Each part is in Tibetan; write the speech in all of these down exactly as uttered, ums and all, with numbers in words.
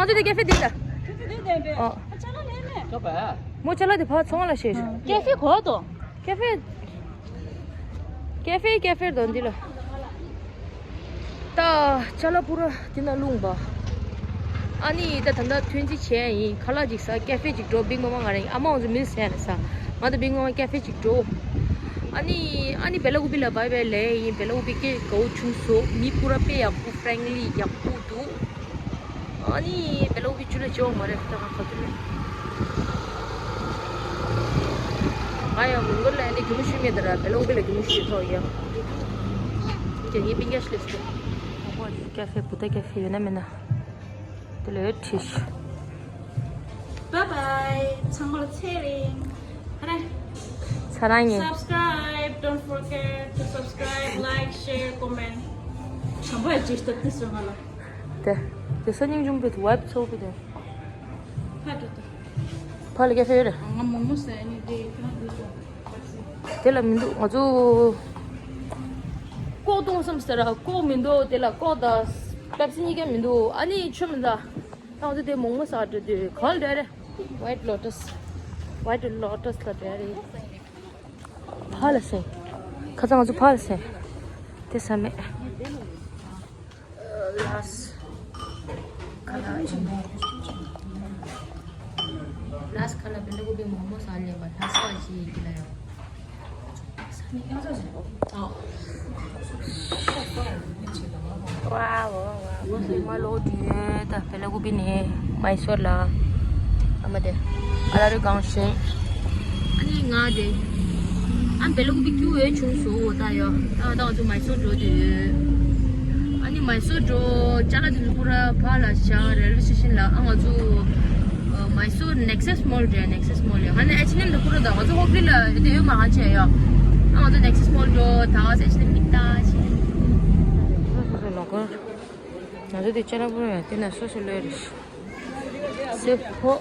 ང་ཚོ་དེ་ཀེ་ཧྥེ་འདི་ལ། ཨོ། མོ་ཅ་ལག་དེ་ཕར་ཚོང་ལ་ཤེས། ཀེ་ཧྥེ་གོ་དོ། ཀེ་ཧྥེ། ཀེ་ཧྥེ་ཀེ་ཧྥེ་དོ་འདི་ལ། ད་ཅ་ལག་པུ་ར་འདི་ན་བླུགས་པ། ཨ་ནི་ད་ད་ལྟ་ཐོན་རྩིས་བྱས་ཡིན། ཁ་ལག་ཅིག་ཟ། ཀེ་ཧྥེ་ཅིག་འགྲོ། བིག་མོ་མ་ང་རང་ཨ་མ་ང་ཚོ་མི་ཟས་ནས་ཟ། ང་ད་བིག་མོ་མ་ཀེ་ཧྥེ་ཅིག་འགྲོ། ཨ་ནི་ཨ་ནི་བེ་ལ་ཀུ་པི་ལ་བྷའི་བྷའི་ལབ་ཡིན། བེ་ལ་ཀུ་པི་སྐད་དགའ་བོ་བྱུང་སོང་། མི་པུ་ར་དཔེ་ཡག་པོ་ཧྥ་རེན་ལི་ཡག་པོ་འདུག་ཨ་ནི་བེ་ལ་ཀུ་པི་ཅུ་ལ་ཅོ་མ་རེད། ད་ང་ག་ཚོད་ལ། ང་ཡང་མི་འགོར་ལ་ཨ་ནི་གད་མོ་ཤོར་མེད་ད་ར། བེ་ལ་ཀུ་པི་ལ་གད་མོ་ཤོར་ཐོག་ཡ། ཀྱེ་ངའི་པིན་ཀ་ཤི་ལེབ་སི་ཊིག་ཀེ་ཧྥེ་བུ་ཏ་ཀེ་ཧྥེ་ཡོད་ན་མེད་ན། དེ་ལས་ཁྲིད། Bye bye. ཚང་མ་ལ་ཚེ་རིང་། ཧ་རེ། ཚ་རང་ཡིན། Subscribe. Don't forget to subscribe, like, share, comment. དང་པོ་ཡ་ཅེས་ཏག་ཏིས་སོང་ང་ལ། དེ། དེ་ས་སྙིང་ཆུང་པོའི་ཝའིབ་ཚོགས་པོ་དེ། ཕ་ཏོ་ཏོ། ཕ་ལ་ཀེ་ཧྥེ་ཡོད་རེད། ང་མོག་མོག་ཟ་ནི་དེ་ཁྱོད་འདི་ཚོ། དེ་ལ་མི་འདུག་ང་ཚོ། ཀོག་འཐུང་བསམ་ཟེར་ར། ཀོག་མི་འདུག་དེ་ལ་ཀོག་དང་པེབ་སི་གཉིས་ཀ་མི་འདུག་ཨ་ནི་ཆུ་མི་འདུག་ད་ང་ཚོ་དེ་མོག་མོག་ཟ་འགྲོ་དུས་ག་ལ་འགྲོ་རེད། White Lotus. White Lotus ལ་འགྲོ་རེད། ཕ་ལ་སེ། ཁ་ཚ་ང་ཚོ་ཕ་ལ་སེ། དེ་ས་མེད། ལ་སི་ཁ་ལག་ཆེན་པོ། ལ་སི་ཁ་ལག་བེ་ལ་ཀུ་པི་མོག་མོག་ཟ་ལེ་བ་ལ་སི་བ་ཞིག་གི་ལ་ཡོད། ཨོ། ཝའོ་ཝའོ་ཝའོ། མ་ལོ་དུས་ད་བེ་ལ་ཀུ་པི་ནས་མའི་སོར་ལ། ཨ་མ་དེ། ཨ་ལ་རུ་གང་ཤེས། ཨ་ནི་ང་དེ། ཨ་བེ་ལ་ཀུ་པི་སྐྱུར་འོས་བྱུང་སོང་ད་ཡོ། ད་ད་ང་ཚོ་མའི་སོར་འགྲོ་དུས། ཨ་ནི་མའི་སོར་འགྲོ་ཅ་ལག་དེ་ཚོ་པུ་ར་ཕར་ལ་བཞག་རེལ་ཝེ་སི་ཊེ་ཤན་ལ། ཨ་ང་ཚོ་མའི་སོར་ནེག་སེས་མོལ་རེད། ནེག་སེས་མོལ་ཡོད། ཨ་ནི་ཨེཆ་ཨེན་ཨེམ་དང་པུ་ར་དང་ང་ཚོ་ཧོབ་ལི་ལ་དེ་ཡོད་མ་ཧ་ཆེ་ཡོ། ཨ་ང་ཚོ་ནེག་སེས་མོལ་འགྲོ་ད་ཨེཆ་ཨེན་ཨེམ་མི་ལྟ་ཆེ། ང་ཚོ་དེ་ཅ་ལག་པུ་ར་དེ་ན་སོ་སོ་ལོས་རེད། སེ་ཕོ།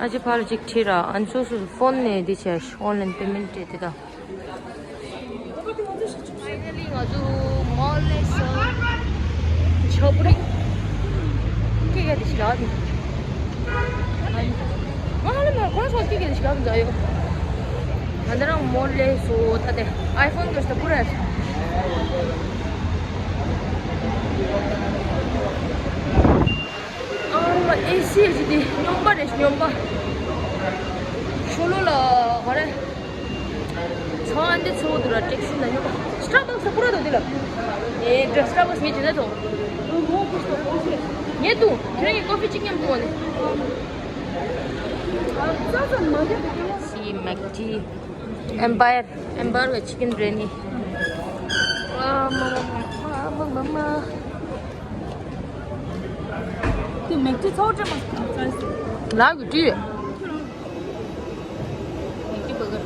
ཨ་ཅེ་ཕར་ལ་ཅིག་ཁྲིད་ར། ཨ་ནི་སོ་སོ་ཕོན་ནས་འདི་བྱས། ཨོན་ལན་པེ་མེན་ཊི་དེ་དང་། ཕའི་ནལ་ལི་ང་ཚོ་མོལ་ལས་སོང་། ཆོ་པུ་རིག་ཀི་ག་དེ་ཞིག་ལ། ང་ལ་མ་ཁོང་སོང་ཀི་ག་དེ་ཞིག་ལ་འཛའ་ཡོད། ང་འདི་རང་མོལ་ལས་སོང་ད་དེ་ཨའི་ཕོན་གི་སྟབས་པུ་ར། ཨ་མ་ཨེ་སི་ཞིག་དེ་སྨྱོན་པ་རེད། སྨྱོན་པ། ཤོ་ལོ་ལ་ག་རེ། ཚོང་ཨ་འདི་ཚོ་འདུག་ར། ཊེག་སི་ན་སྨྱོན་པ། སི་ཊར་བྷག་སི་པུ་ར་དང་འདི་ལ། ཨེ་འདྲ། སི་ཊར་བྷག་སི་ངས་བྱེད་ན་ཐོ། ངས་འཐུང་། ཁྱེད་རང་གིས་ཀོ་ཕི་གཅིག་མཉམ་འཐུང་བ་ནི། སི་མེག་ཊི། ཨེམ་པ་ཡར། ཨེམ་པ་ཡར་བའི་ཆི་ཀེན་བི་རི་ཡ་ནི། ཨ་མ་མ་མ་མ་མ་མ། དེ་མེག་ཊི་ཚོགས་སྤྲད་མ་ཚར་སོང་། ལག་གི་ཊི། མེག་ཊི་བྷར་གར།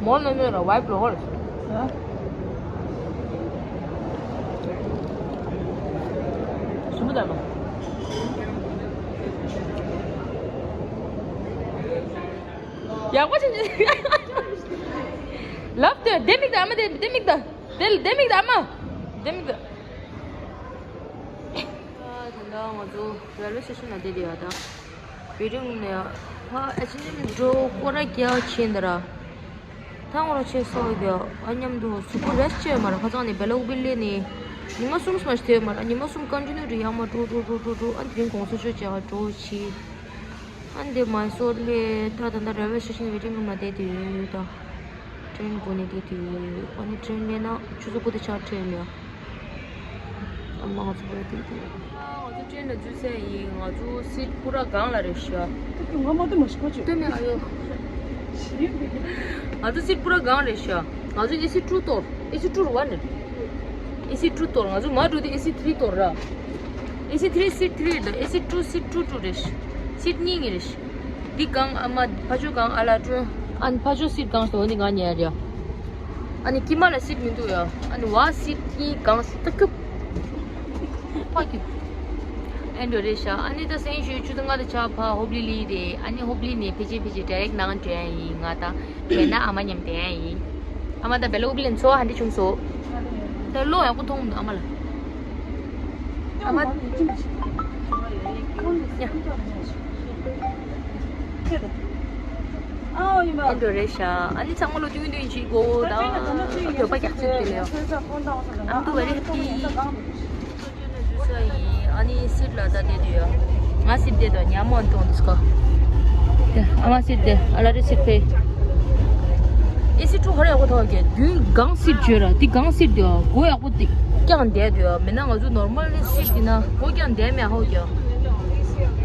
མོ་ནོ་ནོ་ར་ཝའིབ་ལོ་ཧོར། ཞུ་མི་དང་ནོ། ཡག་པོ་ཆེ་ཆེ། ལབ་སྟེ་ལྡེ་མིག་དང་ཨ་མ་དེ་ལྡེ་མིག་དང་དེ་ལྡེ་མིག་དང་ཨ་མ་ལྡེ་མིག་དང་། ད་ད་ལྟ་ང་ཚོ་རེལ་ཝེ་སི་ཊེ་ཤན་ལ་བསྡད་དེ་ཡོད་ད། བེ་རིང་ནས་ཕ་ཨེ་ཆི་ནེམ་འགྲོ་སྐོར་ར་རྒྱག་ཕྱིན་ད་ར། ཐང་རོ་ཆེ་སོགས་ཀྱི་ཨ་མཉམ་དུ་གཟུགས་པོ་རེ་སི་ཊི་བྱས་ཡོད་མ་རེད། ཁ་སང་ནས་བེ་ལ་ཀུ་པི་སླེབས་ནས་ཉི་མ་གསུམ་ཙམ་ཞིག་ཐེབས་ཡོད་མ་རེད། ཉི་མ་གསུམ་ཀོན་ཊི་ནིའུ་ཊི་ཡག་མ་འགྲོ་འགྲོ་འགྲོ་འགྲོ་འགྲོ། ཨ་དེ་རིང་དགོང་ཚོ་ཤོ་བྱས་འགྲོ་ཕྱིན། ཨ་འདི་མའི་སོར་སླེབས་ད། ད་ལྟ་རེལ་ཝེ་སི་ཊེ་ཤན་ཝེ་ཊིང་རུམ་ལ་བསྡད་དེ་ཡོད་ད། ཊེན་སྒུག་ནས་བསྡད་དེ་ཡོད། ཨ་ནི་ཊེན་སླེབས་ན་ཆུ་ཚོད་དགུ་དང་ཕྱེད་ཀ་ཡིན་ཡ། ཨ་མ་ང་ཚོ་བར་བསྡད་དེ་ཡོད། ང་ཚོ་ཊེན་ལ་འཛུལ་ཚར་ཡིན། ང་ཚོ་སིཊ་པུ་ར་སྒང་ལ་རེད་ཤག་ང་མ་དེ་མ་ཤི་ཁ་ཆུ་སྟོན་མེད་ཨ་ཡོ། ང་ཚོ་སིཊ་པུ་ར་སྒང་རེད་ཤག་ང་ཚོ་ཨེ་སི་ཊུ་གཏོར། ཨེ་སི་ཊུ་རུ་བ་ནི། ཨེ་སི་ཊུ་གཏོར། ང་ཚོ་མ་འགྲོ་དུས་ཨེ་སི་ཐི་རི་གཏོར་ར། ཨེ་སི་ཐི་རི་སིཊ་ཐི་རི་རེད། ཨེ་སི་ཊུ་སིཊ་ཊུ་ཊུ་རེད། སིཊ་གཉིས་གཉིས་རེད། འདི་གང་ཨ་མ་ཕ་ཆོས་གང་ཨ་ལ་སྤྲོད། ཨ་ནི་ཕ་ཆོས་སིད་གང་སོ་འདི་ང་ཉལ་རེད། ཨ་ནི་ཀི་མ་ལ་སིད་མི་འདུག་ཡ། ཨ་ནི་བ་སིད་ཀྱི་གང་སིད་ཏུ་ཁྱུག་ཕ་ཁྱུག་ཨེ་འགྲོ་རེད་ཤག་ཨ་ནི་ད་སེང་ཞུ་ཆུ་ཚོད་ལྔ་དང་ཆ་ཕ་ཧོབ་ལི་ལི་རེད། ཨ་ནི་ཧོབ་ལི་ནས་ཕལ་ཆེར་ཕལ་ཆེར་ཌའི་རེག་ནང་འགྲོ་ཡ་ཡིན། ང་ད་བས་ན་ཨ་མ་མཉམ་བསྡད་ཡ་ཡིན། ཨ་མ་ད་བེ་ལོག་ལེན་ཚོ་ཧ་འདྲ་བྱུང་སོ། ད་ལོ་ཡག་པོ་མཐོང་མི་འདུག་ཨ་མ་ལ། ཨ་མ། ཡ། ཨེ་འགྲོ་རེད་ཤག་ཨ་ནི་ཚང་མ་ལོ་ཏུང་ཏུང་ཅིག་གོ་ད། འགྱོད་པ་རྒྱག་ཚུལ་དེ་ལས། I'm too very happy. ཨ་ནི་སིད་ལ་ད་བསྡད་དུས་ཡ། ང་སིད་བསྡད་དོ་ཉ་མོ་ཨན་ཏོང་དུས་ཀ་ཨ་མ་སིད་དེ་ཨ་ལ་རེ་སིད་ཕེ། ཨེ་སི་ཀྲུ་ཧ་ར་ཡག་པོ་ཐོག་གི་དུས་གང་སིད་བརྗོད་ར་དེ་གང་སིད་དེ་གོ་ཡག་པོ་དེ་ཀྱང་བསྡད་དུས་ཡ། མིན་ན་ང་ཚོ་ནོར་མལ་ནི་སིད་དེ་ན་གོ་ཀྱང་བསྡད་མེད་ཧོ་ཀྱང་།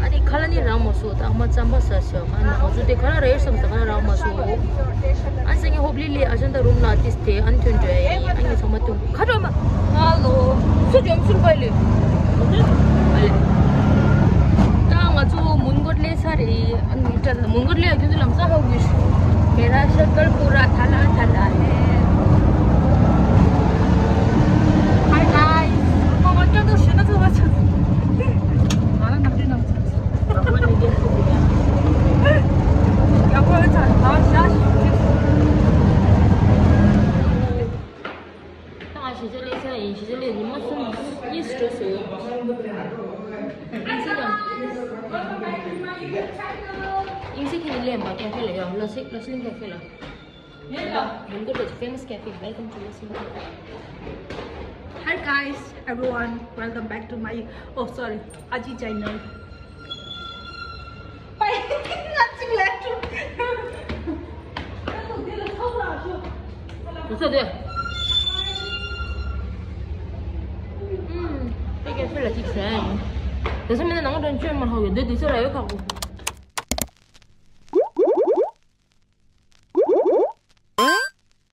ཨ་ནི་ཁ་ལ་ནི་རང་མ་སོ་ད་ཨ་མ་རྩམ་པ་ཟ་ཟ་ང་ང་ཚོ་དེ་ཁ་ལ་ར་ཡོད་བསམ་ད་ཁ་ལ་རང་མ་སོ། ཨ་ནི་སང་ཉིན་ཧོབ་ལི་ལི་ཨ་ཞང་ད་རུམ་ལ་ཏིས་ཏེ་ཨ་ནི་ཐོན་འགྲོ་ཡ་ཡིན། ཨ་ནི་ཚང་མ་ཐོན་ཁ་འགྲོ་མ། ཧ་ལོ། སུ་འཇོམས་སུ་པའི་ལུས། ད་ང་ཚོ་མོན་གྷོ་སླེབས་ས་རེད། ཨ་ནི་ད་མོན་གྷོ་སླེབས་ཡ་ཁྱོད་ཚོ་ལམ་སང་ཧ་གོ་གི། མེ་ར་ཤར་ཀལ་པུ་ར་ཐ་ལ་ཐ་ལ་ཧེ། Hi guys. ང་ང་ཀྱང་ད་ཞེ་ན་ཚོ་བ་ཚ། ང་རང་ནམ་རྒྱུན་ནམ་ཚ། ཡག་པོ་ཡོད་ཚ་ང་ཞག་ཞིག་ད་ང་གཞིས་ཆགས་སླེབས་ས་ཡིན། གཞིས་ཆགས་སླེབས་ཉི་མ་གསུམ་གཉིས་སུ་འགྲོ་སོང་། ཨིན་སི་ལ། ཨིན་སི་ཁྱེད་ནི་སླེབས་མ་ཁ་ཧྥེ་ལ་ཡོང་། ལོ་སི་ལོ་སི་ལིང་ཁ་ཧྥེ་ལ། མོན་གྷོ་ལ་famous cafe. Welcome to Los Angeles. Hi guys, everyone. Welcome back to my, oh sorry, Aji channel.